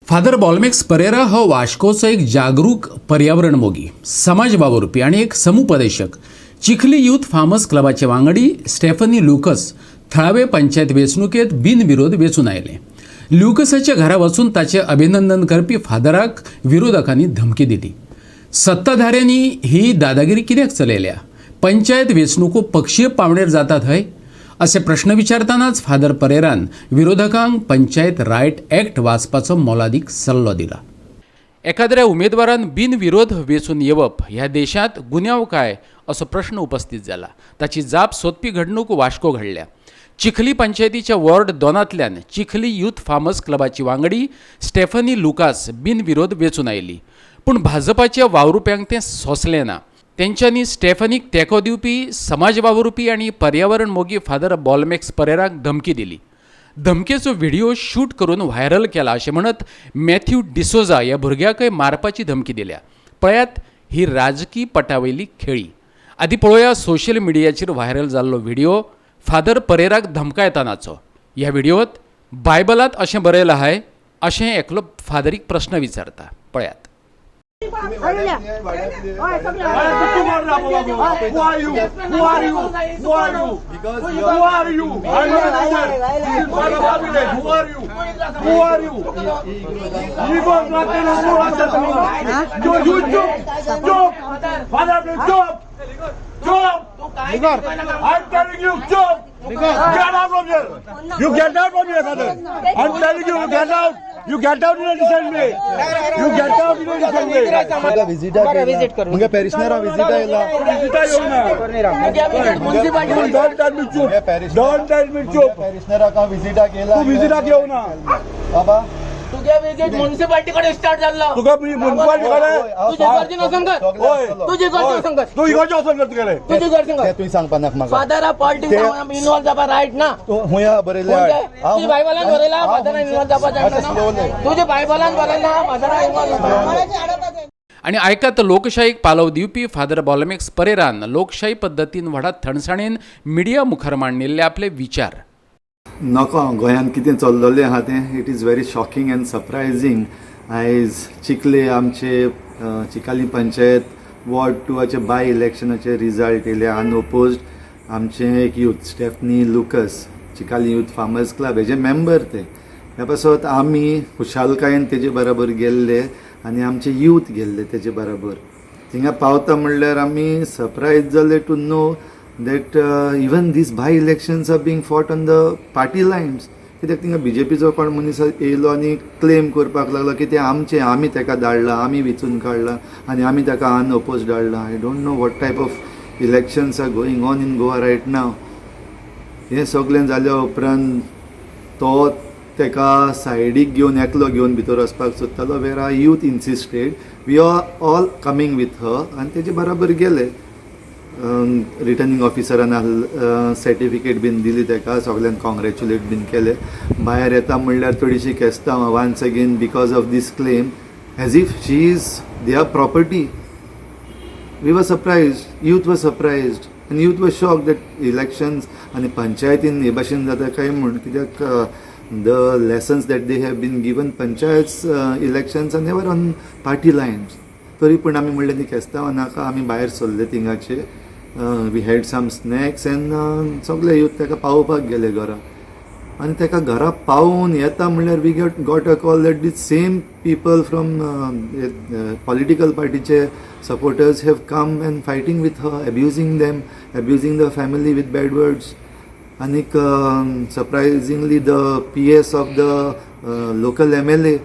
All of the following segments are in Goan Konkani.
फादर बॉलमेक्स परेरा हो वास्कोचो एक जागरूक पर्यावरण मोगी, समाज वावुरपी आनी एक समुपदेशक. चिखली यूथ फार्मर्स क्लबाचे वांगडी स्टेफनी लुकस थळावे पंचायत वेंचणुकेत बिनविरोध वेंचून आयले. ल्युकसाच्या घरा वचून ताचें अभिनंदन करपी फादराक विरोधकांनी धमकी दिली. सत्ताधाऱ्यांनी ही दादागिरी कित्याक चलयल्या? पंचायत वेंचणुको पक्षीय पावणेर जातात हय, असे प्रश्न विचारतानाच फादर परेरान विरोधकांक पंचायत रायट ॲक्ट वाचपाचो मोलादीक सल्लो दिला. एखाद्र्या उमेदवारान बिनविरोध वेंचून येवप ह्या देशांत गुन्यांव काय, असो प्रश्न उपस्थित जाला. ताची जाप सोदपी घडणूक वास्को घडल्या. चिखली पंचायतीच्या वॉर्ड 2तांतल्यान चिखली यूथ फार्मर्स क्लबाची वांगडी स्टेफनी लुकास बिनविरोध वेंचून आयली. पूण भाजपाच्या वावरुप्यांक तें सोंसलें ना. तेंच्यांनी स्टेफनीक तेंको दिवपी समाज वावुरपी आनी पर्यावरण मोगी फादर बॉलमेक्स परेराक धमकी दिली. धमकेचो व्हिडिओ शूट करून व्हायरल केला अशें म्हणत मॅथ्यू डिसोजा ह्या भुरग्याकय मारपाची धमकी दिल्या. पळयात ही राजकी पटावयली खेळी. आदी पळोवया सोशल मिडियाचेर व्हायरल जाल्लो व्हिडिओ फादर परेराक धमकायतानाचो. ह्या व्हिडिओत बायबलात अशें बरयलां हाय, अशें एकलो फादरीक प्रश्न विचारता. पळयात. Who are you? Who are you? Who are you? Who are you? I'm your manager. This is my cabinet. Who are you? Who are you? You got nothing. You चुप. चुप. Father, please चुप. चुप. I'm telling you, चुप. Get out from here. You get out from here, father. I'm telling you, you get out. You get out in a decent way. You get out in a decent way. म्हाका विजिटा visit मुगे पेरिशनरा विजिटा येयला. विजिटा येवना. Don't tell me चुप. Don't tell me चुप. पेरिशनराक विजिटा केला. तू विजिटाक येवना. बाबा. तुगे विजिट म्युन्सिपाल्टी कडेन स्टार्ट जाल्लो. तुका मुन्सिपालिटी कडेन. तुजी गर्दी वचोन कर. होय. तुजी गर्दी वचोन कर. तू इगोर्जे वचोन कर तुगेले. तुजी गर्दी ते कर. तुवें सांगपा नाका म्हाका. फादरा पॉलिटिक्स इन्वॉल्व जावपा रायट ना. तूं हुंया बरयलें. तुजी बायबलान बरयला फादरा इन्वॉल्व जावपा जायना. तुजी बायबलान बरयला फादरा इन्वॉल्व जावपा. आनी आयकात, लोकशाहीक पालव दिवपी फादर बॉलमेक्स परेरान लोकशाही पद्दतीन व्हडा थंडसाणेन मिडिया मुखार मांडिल्ले आपले विचार. नको, गोंयांत कितें चल्लेलें आहा तें, it is very shocking and surprising. आयज चिखले आमचे चिकाली पंचायत वॉर्ड 2आचे बाय इलेक्शनाचे रिजल्ट येयले. अनओपोज्ड आमचें एक youth Stephanie Lucas, Chicalim youth farmers club हेजे मेंबर ते. ह्या पासत आमी खुशालकायेन तेजे बराबर गेल्ले आनी आमचे यूथ गेल्ले तेजे बराबर. थिंगा पावता म्हणल्यार आमी सरप्रायज जाले to know that even these by elections are being fought on the party lines. कित्याक थिंगा बीजेपीचो कोण मनीस येयलो आनी क्लेम करपाक लागलो की तें आमचें, आमी तेका धाडलां, आमी वेंचून काडलां आनी आमी ताका अनओपोज धाडलां. I don't know what type of elections are going on in Goa right now. हें सगळें जाल्या उपरांत तो तेका सायडीक घेवन, एकलो घेवन भितर वचपाक सोदतालो, where our youth insisted we are all coming with her आनी तेजे बराबर गेले. रिटर्निंग ऑफिसरान सर्टिफिकेट बीन दिली तेका, सगल्यांक कॉंग्रेच्युलेट बीन केले. भायर येता म्हणल्यार थोडीशी केस्तांव once again because of this claim, as if she is their property. We were surprised, youth was surprised and youth was shocked that elections आनी पंचायतीन हे भाशेन जाता काय म्हूण. कित्याक the lessons that they have been given, panchayats elections are never on party lines. तरी पूण आमी म्हणलें ती केस्तांवां नाका. आमी भायर सरले थिंगाचे. We had some snacks and सगळे यूथ ताका पावोवपाक गेले घरा. आनी ताका घरा पावोवन येता म्हणल्यार we get got a call that the same people from political पार्टीचे supporters have come and fighting with her, abusing them, abusing the family with bad words. आनीक surprisingly, the PS of the local MLA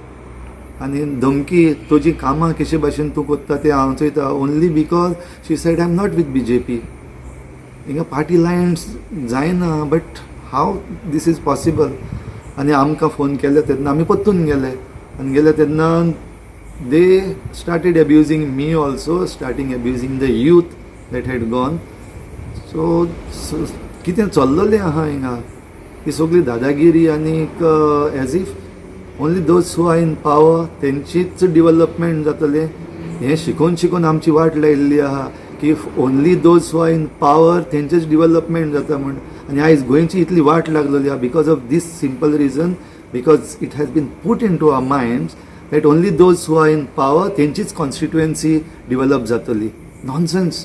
आनी धमकी, तुजी कामां कशे भाशेन तूं कोत्ता तें हांव चोयता, only because she said, "I am not with BJP." हिंगा पार्टी लायन्स जायना, but how this is possible? आनी आमकां फोन केले तेन्ना आमी परतून गेले आनी गेले तेन्ना they started abusing me also, starting abusing the youth that had gone. So कितें चल्ललें आहा हिंगा? ही सगळी दादागिरी आनीक as if only those who are in power तेंचीच डिवलपमेंट जातलें, हें शिकोवन शिकोवन आमची वाट लायिल्ली आहा की only those who are in power तेंचेच डिवलपमेंट जाता म्हूण. आनी आयज गोंयची इतली वाट लागलेली आहा because of this simple reason, because it has been put into our minds. That only those who are in power तेंचीच कॉन्स्टिट्युएन्सी डिवलप जातली. Nonsense.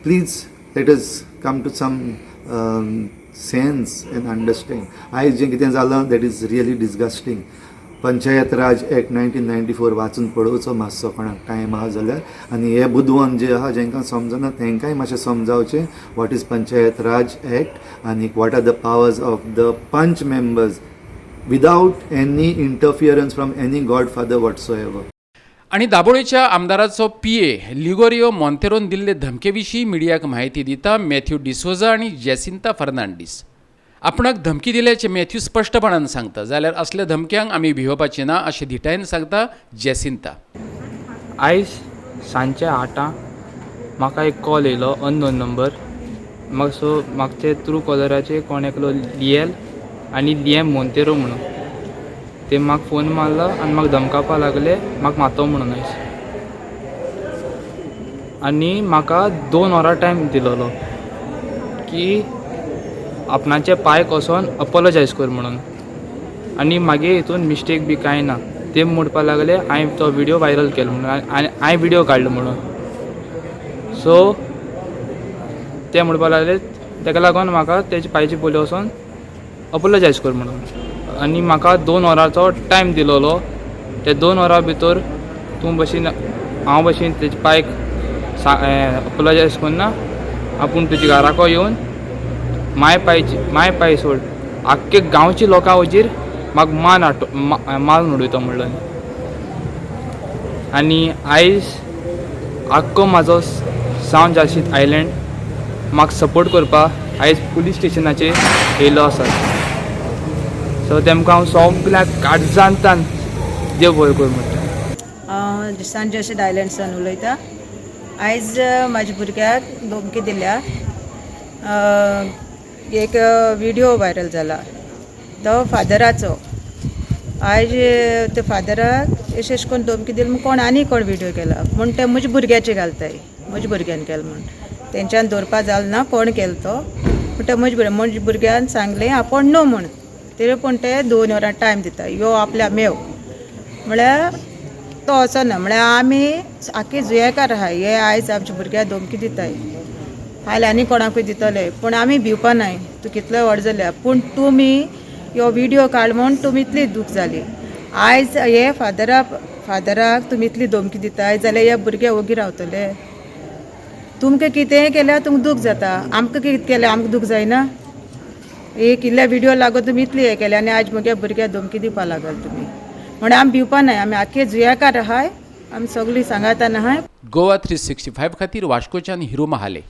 Please let us come to some sense and understand. आयज जें कितें जालां, that is really disgusting. Panchayat Raj Act 1994 वाचून पळोवचो मातसो कोणाक टायम आहा जाल्यार. आनी हे बुदवंत जे आहा, जेंकां समजना, तेंकांय मातशें समजावचें what is Panchayat Raj Act आनी what are the powers of the panch members without any interference from any godfather whatsoever. आनी दाबोळेच्या आमदाराचो पीए लिगोरियो मोंतेरोन दिल्ले धमके विशीं मिडियाक म्हायती दिता मॅथ्यू डिसोजा आनी जेसिंता फर्नांडीस. आपणाक धमकी दिल्याचें मॅथ्यू स्पश्टपणान सांगता, जाल्यार असल्या धमक्यांक आमी भिवपाचे ना अशें धिटायेन सांगता जेसिंता. आयज सांजच्या 8 म्हाका एक कॉल येयलो, अननोन नंबर म्हाका. सो म्हाका ते ट्रू कॉलराचे कोण एकलो लिएल आनी लिएम मोंतेरो म्हणून, ते म्हाका फोन मारलो आनी म्हाका धमकावपा लागले, म्हाका मारतो म्हणून आयज. आनी म्हाका 2 वरां टायम दिलोलो की आपणाचे पांय वचोन अपोलोजायज कर म्हणून. आनी मागीर हितून मिस्टेक बी कांय ना, ते म्हणपा लागले हांवें तो विडियो व्हायरल केलो म्हणून आनी हांवें विडियो काडलो म्हणून. सो ते म्हणपा लागले, तेका लागून म्हाका तेजे पांयचे पयलीं वचोन अपोलोजायज कर म्हणून. आनी म्हाका 2 वरांचो टायम दिलोलो. ते 2 वरां भितर तूं भशेन हांव भशेन तेजे पायक अपोलोजायज करना, आपूण तुज्या घराको येवन माय पायची, माय पाय सोड, आख्खे गांवची लोकां हुजीर म्हाका मान आटो मारून उडयतो म्हणलो. आनी आयज आख्खो म्हाजो सावन जाशीत आयलँड म्हाका सपोर्ट करपाक आयज पुलीस स्टेशनाचेर येयलो आसा. सो तेमकां हांव सगल्याक काळजांतल्यान देव बरें करूं म्हणटा. हांव सान जोसेफ आयलंडसान उलयतां. आयज म्हाज्या भुरग्याक धमकी दिल्या. एक विडियो व्हायरल जाला तो फादराचो. आयज त्या फादराक अशें अशें करून धमकी दिली म्हूण कोण आनी कोण विडियो केला म्हूण ते म्हज्या भुरग्याचे घालताय, म्हज्या भुरग्यान केलो म्हूण. तेंच्यान दवरपा जालो ना कोण केलो तो, पूण ते म्हज्या भुरग्यान सांगलें आपूण न्हू म्हूण. तरी पूण ते 2 वरां टायम दिता, यो आपल्या मेव म्हळ्यार तो वचना. म्हळ्यार आमी आख्खी जुयेकार आहाय. हे आयज आमच्या भुरग्याक धमकी दिताय, फाल्यां आनी कोणाकूय दितले, पूण आमी भिवपा नाय. तूं कितले व्हड जाल्या, पूण तुमी ह्यो विडियो काड म्हूण तुमी इतली दूख जाली. आयज हे फादराक तुमी इतली धमकी दिताय जाल्यार हे भुरगे ओगी रावतले? तुमकां कितेंय केल्यार तुमकां दूख जाता, आमकां कितें केल्यार आमकां दूख जायना? एक इल्ले विडियो लागून तुमी इतली हें केलें आनी आयज म्हगे भुरग्याक धमकी दिवपा लागल तुमी. म्हणून आमी भिवपा नाय. आमी आख्खे जुयाकार आहाय, आमी सगळीं सांगातान आहाय. गोवा 365 खातीर वास्कोच्यान हिरो महाले.